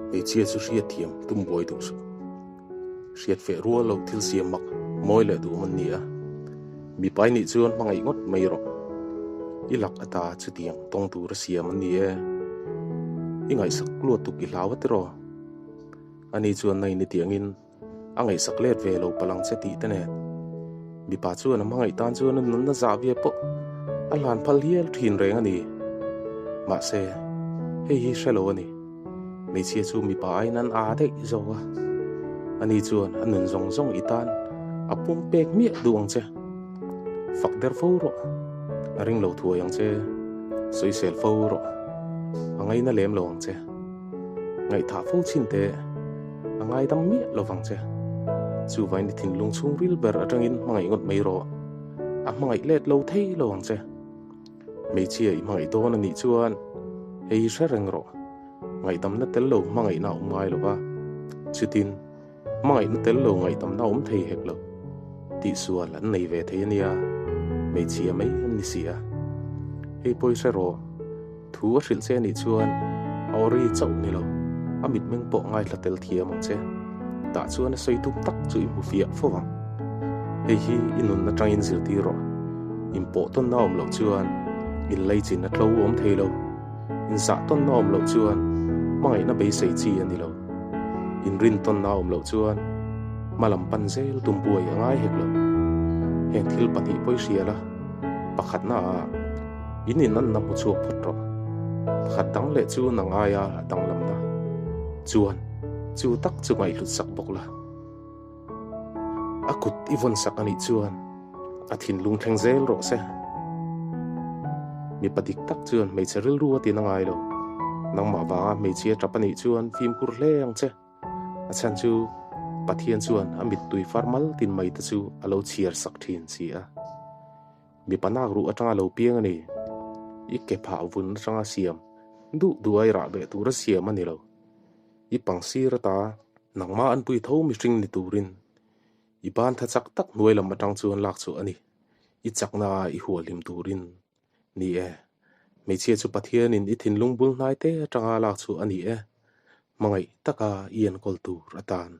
Hmeichhia chu hriatthiam tum buai duh suh. Hriat feh rual loh thil siam mak mawi leh duhawm an ni a. Mipai nih chuan hmangaih ngawt mai rawh. I lak ata chutiang tawng tura siam an ni e. I ngaihsak luat tuk i hlau a tiraw? Ani chuan na in i tiangin a ngaihsak let ve lo palang che tih te nen. Mipa chuan a hmangaih tan chuan a nunna zah ve pawh a hlan phal hial thin reng a ni. Mahse, hei hi hre lo a ni. Hmeichhia chu mipa aiin an aa daih zawk a, ani chuan a nun zawng zawng i tan a pum pek miah duh ang che. Fak der fo rawh, a ring lo thuai ang che, sawisel fo rawh, a ngaina lem lo ang che. Ngaihthah fo chin teh, a ngaidam miah lo vang che. Chuvain i thinlung chhungril ber atangin hmangaih ngawt mai rawh, a hmangaih let lo thei lo ang che. Hmeichhia i hmangaih dawn a nih chuan hei hi hre reng rawh. Ngaihdamna tel lo hmangaihna a awm ngai lo va, chutin hmangaihna tel lo ngaihdamna a awm thei hek lo. Tihsual an nei ve thei a nia, hmeichhia mai an ni si a. Hei pawh i hre rawh, thu a hrilh che a nih chuan a awri chauh ni lo, a mitmeng pawh ngaithla tel thiam ang che. Tah chuan a sawi tum tak chu i hmu fiah fo vang. Hei hi i nun atangin zirtir rawh. Inpawh tawnna awm loh chuan inleichin a tlo awm thei lo. Inzah tawnna awm loh chuan hmangaihna beisei chi a ni lo. Inrin tawnna awm loh chuan hmalam pan zel tum buai a ngai hek lo. Heng thil pahnih pawi hria la, pakhatna ah in inanna hmu chhuak phawt rawh. Pakhat dang leh chu nang aia a danglamna chuan chu tak chu ngaihhlut sak bawk la. A kut i vawn sak a nih chuan a thinlung thleng zel rawh se. Mipa dik tak chuan hmeichhe rilru a tin a ngai lo. Nangmah vanga hmeichhia tap a nih chuan fimkhur hle ang che. A chhan chu Pathian chuan a mittui far mal tin mai te chu a lo chhiar sak thin si a. Mipa nak ruh atanga lo piang a ni. I ke phah vun atanga siam duh duh a i rah beh tur a siam a ni lo. I pang sir ata nangmah an pui tho mihring ni turin i ban tha chak tak hnuai lam atang chuan lak chhuah a ni. I chakna a i hualhim turin ni e. Hmeichhia chu Pathianin i thinlung bul hnai te atanga lak chhuah a ni e. Hmangaih taka i enkawl tur atan.